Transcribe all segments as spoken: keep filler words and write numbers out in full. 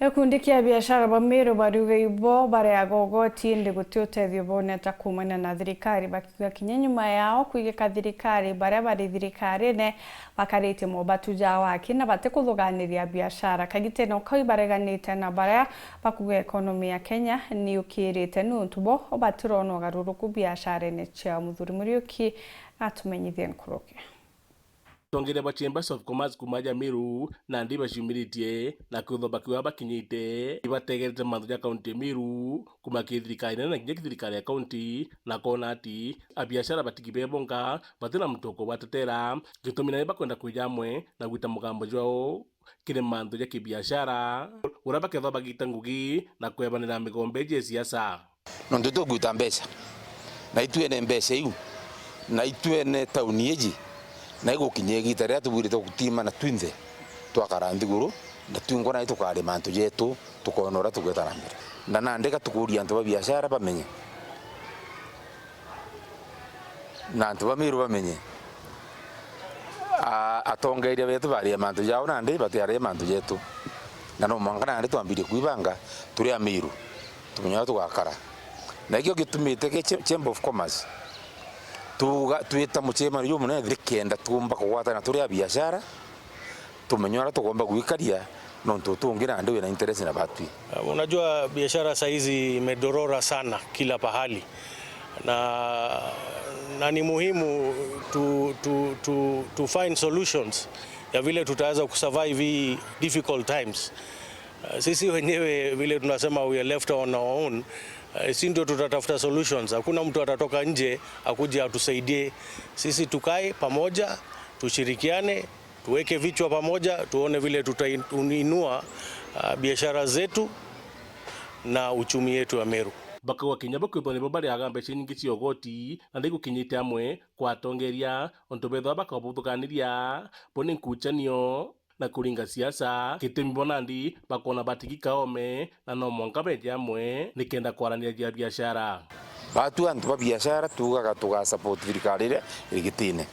Gikundi kia biashara ba Meru bariuga ibo bareaga ugoti indi guti utethio boneta kuumania na thirikari, bakiuga kinya nyuma yao kwigika thirikari, baria bari thirikarine bakaritie mobatu ja waki na batikuthuganiria biashara. Kagitene o kau ibareganite na baria bakuuga economy ya Kenya niyukirite niuntu bo batirona ugaruruku biasharene ciao. Muthuri Muriuki natumenyithie nkuruki. Atongeria ba Chambers of Commerce kuuma ja Meru nandi baciumiritie na kwithwa bakiuga bakinyite ibategerete manthu ja kaunti ya Meru kuuma ki thirikari nene na kinya ki thirikari ya kaunti, na koona ati abiashara batigi bebonga bati na muntu ukubwatetera, gitumi nandi bakwenda kwija amwe na gwita mugambo jwao kiri manthu ja kibiashara, uria bakethwa bagita ngugi na kwebanira migombe ja siasa. Nontu tukwita mbeca, na itwene mbeca iu, na itwene tauni iji, na igukinya igita riria tubwirite gutimana twinthe, twakara nthiguru, na twingwa nai tukari mantu jetu, tukoona uria tugwita na mbere. Na nandi gatukuria antu ba biashara bamenye, na antu ba Meru bamenye, a-, atongeria betu baria mantu jao nandi batiaria mantu jetu, na no mwanka nandi twambirie kwibanga turi a Meru. Tumenye uria tugakara. Na ikio gitumite ki Cha-, Chamber of Commerce tuuga, twita mucemanio jumunene nikenda tuumba kugwatana turi a biashara, tumenye uria tugomba gwikaria, nontu utungi nandi wina interest na batwi. Uh, unajua biashara saizi imedorora sana kila pahali. Na, na ni muhimu tu, tu, tu, tu find solutions ya vile tutaweza kusurvive hii difficult times. Uh, sisi wenyewe vile tunasema we are left on our own, uh, si ndio tutatafuta solutions. Hakuna mtu atatoka nje akuje atusaidie. Sisi tukae pamoja, tushirikiane, tuweke vichwa pamoja, tuone vile tutainua, uh, biashara zetu na uchumi yetu ya Meru. Bakauga kinya bo kwithwa nibo bariaga mbeca inyingi cia ugoti, na ndigukinyite amwe kwa atongeria, untu bethwa bakabuthukaniria, bo ni nkuchanio na kuringa siasa, gitumi bo nandi bakoona batigi kaome, na no mwanka beje amwe nikenda kwaraniria biashara. Batu antu ba biashara tuugaga tuga support thirikari iria iri gitine.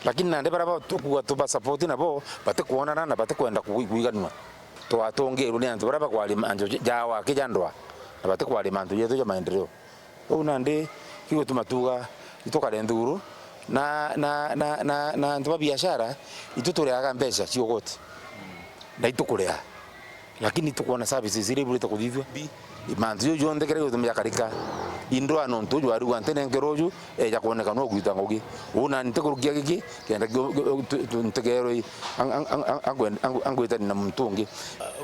Lakini nandi baria ba-, tukuuga tuba support nabo batikwonana na batikwenda ku-, kwiganua. Twatongerwe ni antu baria bakwaria mantu ja waki ja ndwa, na batikwaria mantu jetu ja maendeleo. Uu nandi kigutuma tuuga itukare nthuru na, na, na, na, na antu ba biashara, itu turiaga mbeca cia ugoti na itukuria, lakini tukwona services iria iburite kuthithua. Mantu jau jonthe kiria gigutuma jakarika, indwa nontu uju arigwa ntinenkerwa uju eja kwoneka no gwita ngugi. Uu nandi ntikurukia giki kenda kio-, kio-, tu-, tu-, ntigerwe ang-, ang-, ang-, ang-, angwe-, ang-, angwitani na muntu ungi.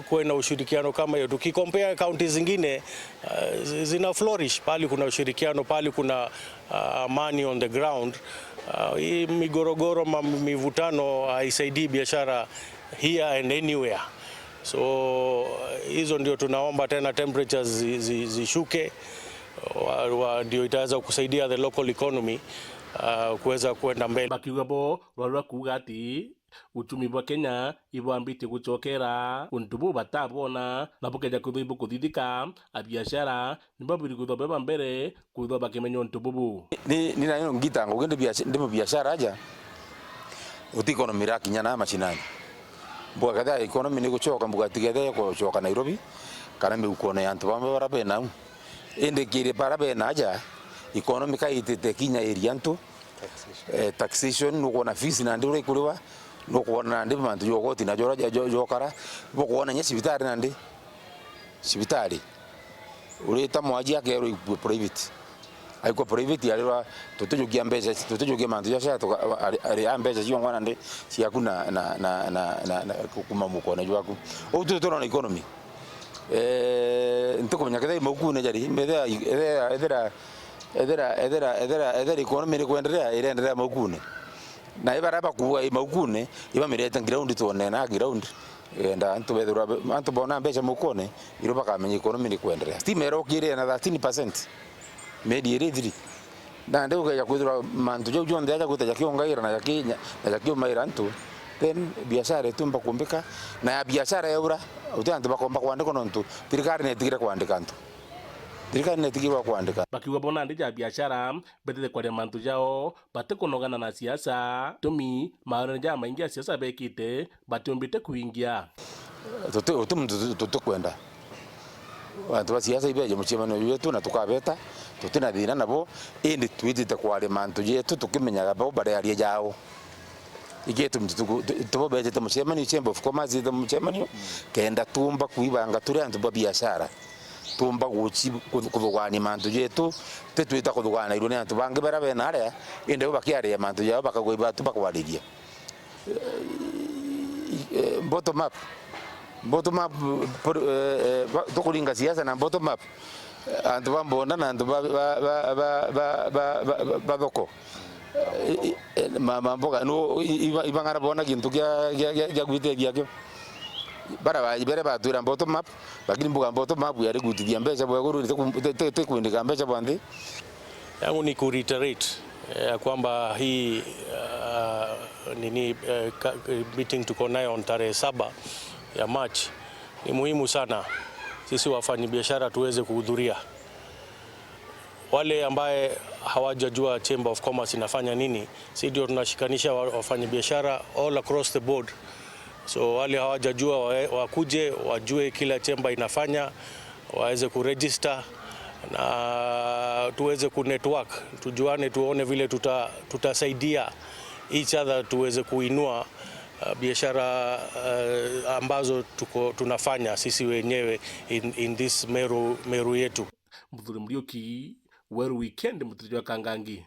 Kuwe na ushirikiano kama hiyo. Tukicompare counties zingine, uh, zi-, zina flourish pahali kuna ushirikiano, pahali kuna, uh, amani on the ground. Uh, hii migorogoro, ma-, mivutano haisaidii biashara here and anywhere. So, hizo ndio tunaomba tena temperatures zi-, zi-, zishuke, wa-, wa-, ndio itaweza kusaidia the local economy, uh, kuweza kwenda mbele. Bakiuga bo rwari rwa kuuga ati uchumi bwa Kenya ibwambitie gucokera, untu buu batabwona, na bukeja kwithwa ibukuthithika, abiashara nibo babwiri kwithwa beba mbere, kwithwa bakimenya untu bubu. Ni, ni nani ngita ngugi ndi biash-, ndi mubiashara aja, uti economy irakinya na mashinani. Mbuga kethira economy ni gucoka, mbuga ti kethira ikucoka Nairobi, kana miukone ya antu bamwe bara benau. Indi kiri bara bena aja, economy kaitite kinya area antu, eh, taxation, nukwona fees nandi uria ikuriwa, nukwona nandi mantu ja ugoti na jora ja, ja, jokara, bukwona nya cibitari nandi. Cibitari. Urita mwaji akerwa ikue private. Aikua private arirwa tutijukia mbeca, tutijukia mantu ja share tuka-, ari, ari a mbeca ciongwa nandi ciaku na, na, na, na, na, na ku-, kuma mukone jwaku. Uu tu turona economy. Eh, ntikumenya kethira i maukune jari, ethira, ethira, ethira, ethira, ethira, ethira, ethira economy ni kwenderea, irenderea maukune. Na ibaria bakuuga i maukune, ibamirete ground twone na ground. Enda antu bethirwa be-, antu bona mbeca mukone, irio bakamenya economy ni kwenderea. Stima irokire na thirteen percent. Meri iri thiri. Nandi ukeja kwithirwa mantu jau jonthe aja gwita jakiongaira na jaki-, na jakiumaira antu, then biashara itiumba kumbika, na ya biashara yaura, uti antu bakomba kwandikwa nontu thirikari netigire kwandika antu. Thirikari netigirwa kwandika. Bakiuga bo nandi ja biashara betite kwaria mantu jao batikunogana na siasa, tumi maonene jamaingi ya siasa bekite batiumbite kuingia. Tuti, uti muntu tuti, tutikwenda antu ba siasa ibeje mucemanio jwetu na tukabeta, tutina thina nabo, indi twitite kwaria mantu jetu tukimenyaga bo barearia jao. Igitumi tubo betite mucemanio, Chamber of Commerce itite mucemanio, kenda tuumba kwibanga turi antu ba biashara, tuumba guci kuthugania mantu jetu, titwita kuthuganairwe ni antu bangi baria bena aria, indi bo bakiaria mantu jao bakagwa ibatu bakwariria. Eh, bottom up. Bottom up, tukuringa siasa na bottom up. Antu ba mbonda na antu ba, ba, ba, ba, ba, ba, ba, ba thoko. I, i, eh, ma, ma mboga, no, i, i, ibang'ana bona gintu gia, gia, gia, gia gwitethia kio. Bara ba, bere batwira bottom up, lakini mbuga bottom up yari gwitithia mbeca bwa iguru, ti ku-, ti, ti, ti kwindika mbeca bwa nthi. Yangu ni ku reiterate, eh, ya kwamba hii, uh, nini, eh, ka, meeting tuko nayo on tarehe saba ya March ni muhimu sana sisi wafanyabiashara tuweze kuhudhuria. Wale ambaye hawajajua Chamber of Commerce inafanya nini, si ndio tunashikanisha wa-, wafanyabiashara all across the board. So wale hawajajua wa-, wakuje wajue kila chamber inafanya, waweze kuregister na tuweze kunetwork, tujuane, tuone vile tuta-, tutasaidia each other tuweze kuinua, uh, biashara, uh, ambazo tuko, tunafanya sisi wenyewe in, in this Meru, Meru yetu. Muthuri Muriuki, Weru Weekend, Muturia jwa Kangangi.